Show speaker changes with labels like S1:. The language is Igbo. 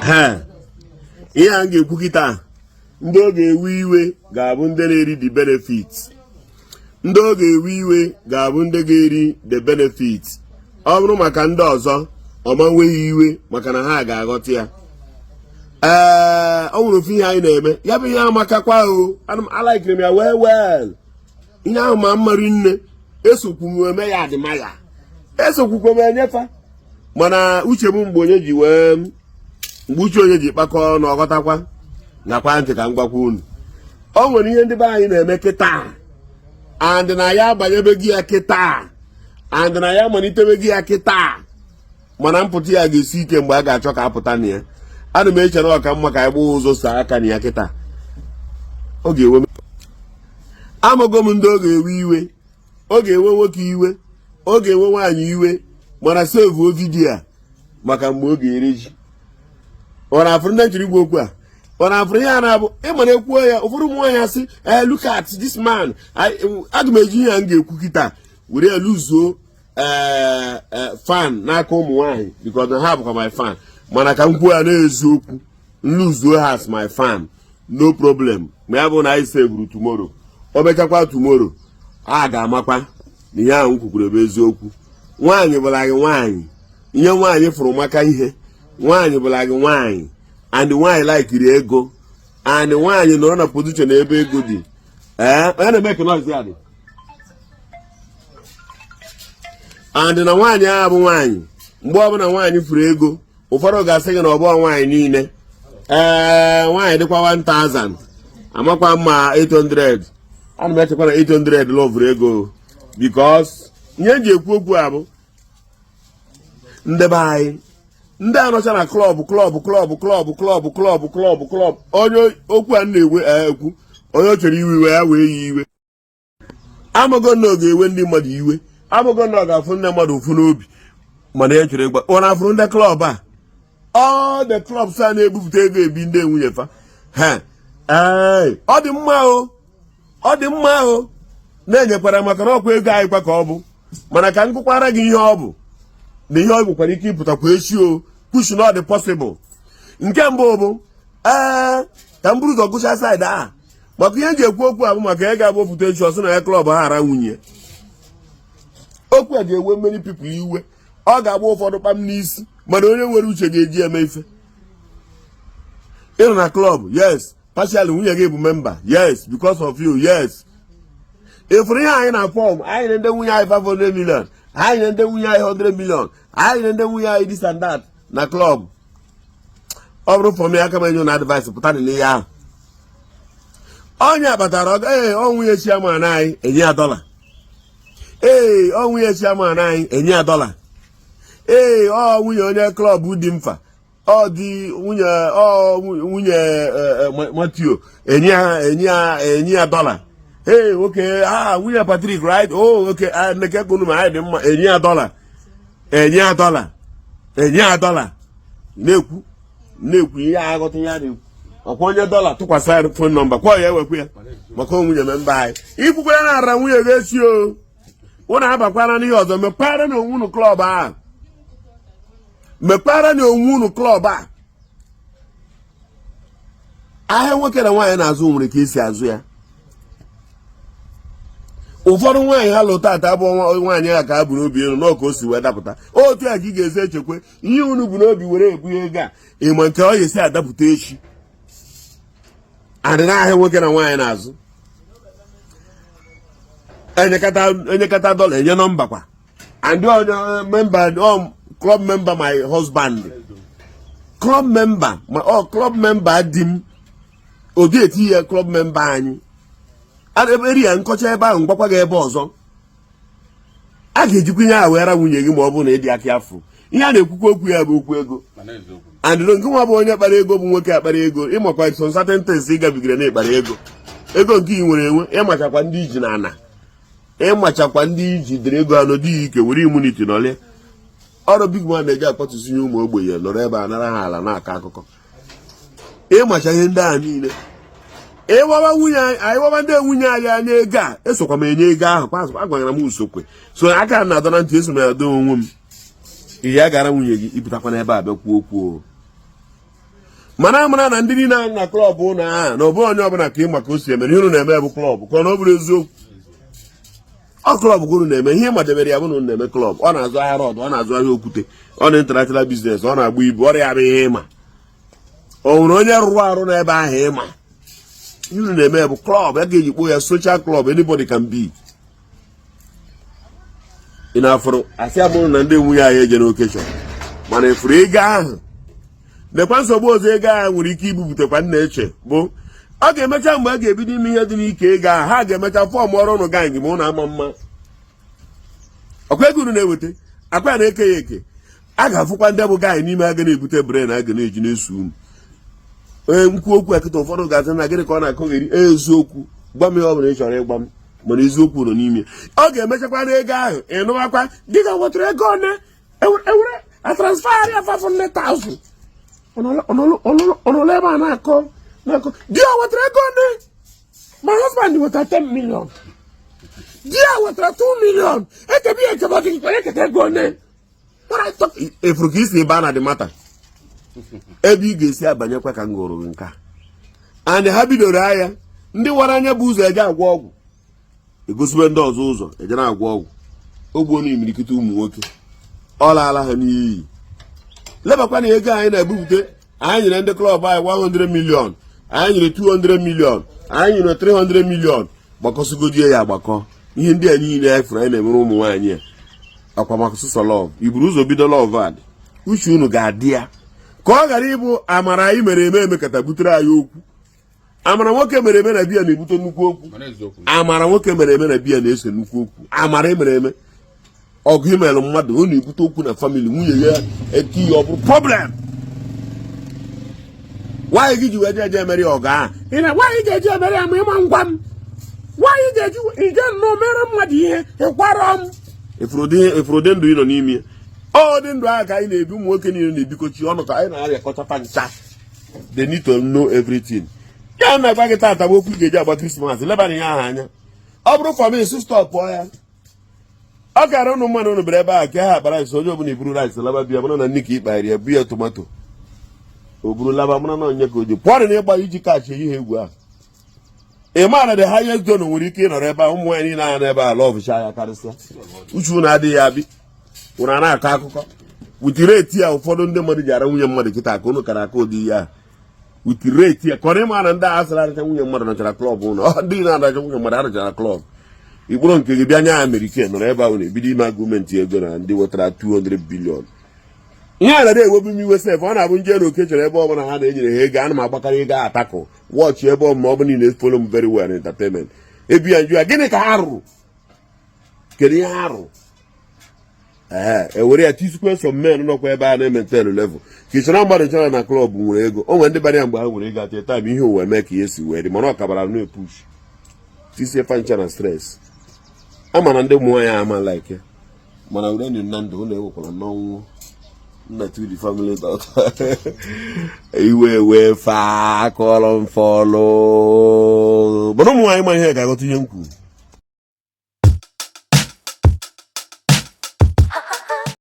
S1: Ha ihe a m ga-ekwu kịta, ndị ọ ga-ewe iwe ga-abụ ndị na-eri the benefit. Ndị ọ ga-ewe iwe ga-abụ ndị ga-eri the benefit. Ọ bụrụ maka ndị ọzọ, ọ ma nweghị iwe, maka na ha ga-aghọta ya. Ee, o nwere ofu ihe anyị na-eme, ya bụ ihe amakakwa o. Ana m alikiri m ya well well. Ihe ahụ ma mma rinne. Esokwu m eme ya, adịmaya esokwukwa m enyefa, mana uche m mgbe onye ji wee mgbe uche onye ji kpakọọ na ọghọtakwa nakwa ntị ka m gwakwa unu. O nwere ihe ndị be anyị na-eme kịta, and na ya abanyebego ya kịta, and na ya amalitebego ya kịta, mana mpụta ya ga-esi ike mgbe a ga-achọ ka apụta na ya. Ana m eche na ọka mma ka anyị gbaa ụzọ saa aka na ya kịta. Ọ ga-ewe, amago m ndị ọ ga-ewe iwe. Ọ ga-ewe nwoke iwe, ọ ga-ewe nwaanyị iwe, mana saveuo video a maka mgbe ọ ga-ere ji. Ọ na-afụrụ ndị nchiri igwe okwu a, ọ na-afụrụ ihe a na-abụ ịma na ekwuo ya, ụfọdụ ụmụ nwaanyị asị, "Ee, look at this man." Aga m eji ihe a m ga-ekwu kịta were ya luzuo ee fan n'aka ụmụ nwaanyị, because na ha bụkwa my fan. Mana ka m kwuo ya n'eziokwu, nluzuo ha as my fan, no problem. Ma ya bụ na anyị saveuru tomorrow, o mechakwa tomorrow, a ga-amakwa na ihe ahụ m kwukwuru bụ eziokwu. Nwaanyị bụla gị nwaanyị, ihe nwaanyị fụrụ maka ihe nwaanyị bụla gị nwaanyị, and nwaanyị likeiri ego, and nwaanyị nọrọ na position ebe ego dị. Ee, onye na-eme ka noise ya dị, and na nwaanyị ahụ bụ nwaanyị, mgbe ọbụla nwaanyị furu ego, ụfọdụ ga-asị gị na ọ bụghị nwaanyị niile. Ee, nwaanyị dịkwa 1000, amakwa mma 800. Ana m echekwa na 800 loveuru ego, because ihe m ji ekwu okwu a bụ ndị be anyị ndị anọcha na club, club, club, club, club, club, club, club. Onye okwu a na-ewe ekwu, onye ọ chọrọ iwe iwe ya wee yi iwe. Amago na ọ ga-ewe ndị mmadụ iwe, amago na ọ ga-afụ ndị mmadụ ụfụ n'obi, mana ya chọrọ ịgwa ọ na-afụrụ ndị club a, all the clubs a na-ebupụta ego ebi ndị nwunye fa ha. Ee, ọ dị mma o, ọ dị mma o, na-enyekwara maka na ọkwa ego anyị kwa ka ọ bụ. Mana ka m gụkwara gị ihe ọ bụ na ihe ọ nwekwara ike ịpụtakwa echi o push na ọ dị possible. Nke mbụ bụ, ee, ka m buru ụzọ gụcha side a, maka ihe eji ekwu okwu a bụ maka ị ga-abụ pụta echi, ọsị na ya club ha ara nwunye. Okwu a ga-ewe many people iwe, ọ ga-agba ụfọdụ kpam n'isi, mana onye nwere uche ga-eji eme ife. Ịnọ na club, yes, partially nwunye gị bụ member, yes, because of you, yes. Ịfụrụ ihe anyị na form anyị na ndị nwunye anyị 500 million, anyị na ndị nwunye anyị 100 million, anyị na ndị nwunye anyị this and that na club. Ọ bụrụ for me, aka m enye na advice, pụta n'ihe ahụ. Onye kpatara ọ ee, ọ nwunye chairman anyị, enye ya dọla. Ee, ọ nwunye chairman anyị, enye ya dọla. Ee, ọ nwunye onye club dị mfa, ọ dị nwunye, ọ nwunye Matthew, enye ya, enye ya, enye ya dọla. Hey, okay, ah, nwunye Patrick, right? Oh, okay. Ah, nneke kunu ma anyị dị mma, enye ya dọla, enye ya dọla, enye ya dọla. Na-ekwu na-ekwu ihe aghọta ihe a na-ekwu. Ọkwa onye dọla tụkwasị ya phone number kwa ya, ewekwu ya maka nwunye member anyị. Ikwukwara na ara nwunye gị echi o, ụnụ abakwana n'ihe ọzọ. Mepere na onwe unu club a, mepere na onwe unu club a. Ahịa nwoke na nwaanyị na-azụ nwere ka esi azụ ya. Ụfọdụ nwaanyị ha lụ tata abụọ nwaanyị ya ka ha bụ n'obi elu n'ọka o si wee dapụta. Otu a ka ị ga-esi echekwa ihe unu bụ n'obi were ebu ego a, ịma nke ọ ga-esi adapụta echi. Adị n'ahịa nwoke na nwaanyị na-azụ, enyekata enyekata dọla, enye number kwa, and onye member, club member, my husband club member, ma ọ club member di m odi eti ya club member anyị eri ya nkọcha ebe ahụ. Ngwakwa gị ebe ọzọ a ga-ejikwa ihe a wee ra nwunye gị, ma ọ bụrụ na ịdị aka afụ ihe a na-ekwukwa okwu ya bụ okwu ego. And nke nwa bụ onye kpara ego, bụ nwoke akpara ego, ịmakwa some certain things ị gabigara na ịkpara ego, ego nke ị nwere enwe, ịmachakwa ndị iji na ana, ịmachakwa ndị iji dịrị ego anọ dịghị ike were immunity nọlịa ọrụ. Big man na-eji akpọtụsinye ụmụ ogbenye nọrọ ebe a nara ha ala na-akọ akụkọ. Ịmacha ihe ndị a niile, ịwawa nwunye anyị, wawa ndị nwunye anyị anya ego a, esokwa m enye ego ahụ kwa. Agwara m usokwe so aka na-adọ na ntị, eso m ya do onwe m ihe a gara nwunye gị. Ịpụtakwa n'ebe a bịa kwuo okwu o. Mana amara na ndị niile ahụ na club ụnụ ahụ na ọ bụghị onye ọbụla ka ị maka o si eme ihe unu na-eme bụ club, ka ọ na ọ bụrụ eziokwu. Ọ club ka unu na-eme ihe madebere ya bụ na unu na-eme club. Ọ na-azụ ahịa rod, ọ na-azụ ahịa okwute, ọ na international business, ọ na-agba ibu ọrịa bụ ihe ịma. O nwere onye rụrụ arụ n'ebe ahụ ịma. Ihe unu na-eme bụ club. Ya ga-eji kpoo ya social club, anybody can be. Ị na-afụrụ asị abụrụ na ndị nwunye anyị eje n'occasion, mana efuru ego ahụ. Nekwa nsogbu ọzọ ego ahụ nwere ike ibubutekwa. Nna eche bụ ọ ga-emecha mgbe a ga-ebido ime ihe dị n'ike ego ahụ, ha ga-emecha form ọrụ ụnụ gang ma ụnụ ama mma. Ọkwa ego unu na-eweta akwa ya na-eke ya eke, a ga-afụkwa ndị bụ guy n'ime a ga na-ebute brain a ga na-eji na-eso unu. Ee, nkwu okwu akịta, ụfọdụ ga-asị na gịnị ka ọ na-akọgheri. Eziokwu, gwa m ihe ọ bụla ị chọrọ ịgwa m, mana eziokwu nọ n'ime. Ọ ga-emechakwa n'ego ahụ ịnụwakwa dịka wetara ego one ewere a transfer ya 500,000. Ọnọlụ ebe a na-akọ na-akọ di ya wetara ego one. My husband wetara 10 million, di ya wetara 2 million, ekebe ya ekebe, ọ dị onye keta ego one. Efuru ka isi baa na the matter, ebe ị ga-esi abanyekwa ka m gụrụ gị nke a. And ha bidoro agha, ndị wara anya bụ ụzọ eje agwọ ọgwụ, egosibe ndị ọzọ ụzọ eje na-agwọ ọgwụ. O gbuo na imirikiti ụmụ nwoke, ọ laala ha n'iyi. Lebakwa na ego anyị na-ebupụte. Anyị nyere ndị club anyị 100 million, anyị nyere 200 million, anyị nyere 300 million. Gbakọsigodie ya agbakọ, ihe ndị a niile anyị fụrụ anyị na-emere ụmụ nwaanyị a akwa maka sụsọ love. Iburu ụzọ bido love a dị uche unu ga-adị ya ka ọ ghara ịbụ amara anyị mere eme emekata butere anyị okwu. Amara nwoke mere eme na biya na-ebute nnukwu okwu.
S2: Mana eziokwu.
S1: Amara nwoke mere eme na biya na-ese nnukwu okwu. Amara emere eme, ọgụ imelụ mmadụ, ọ na-ebute okwu na family. Nwunye ya eti ya, ọ bụrụ problem. Nwaanyị gị ji wee je eje emere ya ọgụ ahụ, ị na nwaanyị ga-eji emere ya ma ịma ngwa m. Nwaanyị ga-eji ije nnọọ mere mmadụ ihe ịkwarọ m. Efuru ụdị ndụ ị nọ n'ime ya, ọ dị ndụ ahụ ka anyị na-ebi. Ụmụ nwoke niile na-ebikochi ọnụ ka anyị na-arịakọchata ncha. They need to know everything. Ya na-agwa gị tata bụ okwu ị ga-eji agba Christmas. Lebana ihe ahụ anya. Ọ bụrụ for me, si stop ya. Ọ kara ụnụ mmadụ ụnụ bịara ebe a ka ha akpa rice, onye ọbụla eburu rice laba bịa, mara na nne ka ịkpagharị ya bu ya tomato o buru laba, mara na onye ka o ji pụọ na ịgba iji kaachị eyi ha egwu ahụ. Ị maara the highest donor nwere ike ịnọrọ ebe a. Ụmụ nwaanyị niile anya n'ebe a lọvụcha ya karịsịa. Uche unu adịghị abị ụnụ a na-akọ akụkọ with rate ya. Ụfọdụ ndị mmadụ ji ara nwunye mmadụ kịta ka unu kara aka ụdị ihe ahụ with rate ya. Ka ọ ịma na ndị agha sara aracha nwunye mmadụ nọchara club ụnụ. Ọ ndị na-aracha nwunye mmadụ arachara club ikpụrụ nke gị bịa nye Amerịka nọrọ ebe ahụ na-ebido ime gọọmenti ego na ndị wetara 200 billion. Ihe a na ewebu m iwe sef. Ọ na-abụ nje na oke chọrọ ebe ọbụla ha na-enyere ha ego, ana m agbakarị ego atakụ wọchị ebe ọ ma ọ bụ niile follow m very well na entertainment ebi ya nju ya. Gịnị ka ha rụrụ? Kedu ihe ha rụrụ? Ee, ewere ya tisikwe some men nọkwa ebe a na-ementenu level ka ịchọrọ mmadụ nchọrọ na club nwere ego. O nwere ndị bara ya mgbe ha nwere ego at time ihe ụwa eme ka ihe si wee dị, mana ọ kabara na-epush tisie fancha na stress. Ama na ndị ụmụ nwaanyị ama like ya, mana ure na ndụ ụlọ ewekwara n'ọnwụ nna to the family doctor. Iwe wee faa akọrọ mfọlụ, mana ụmụ nwaanyị ma ihe ga-aghọta ihe m kwuru.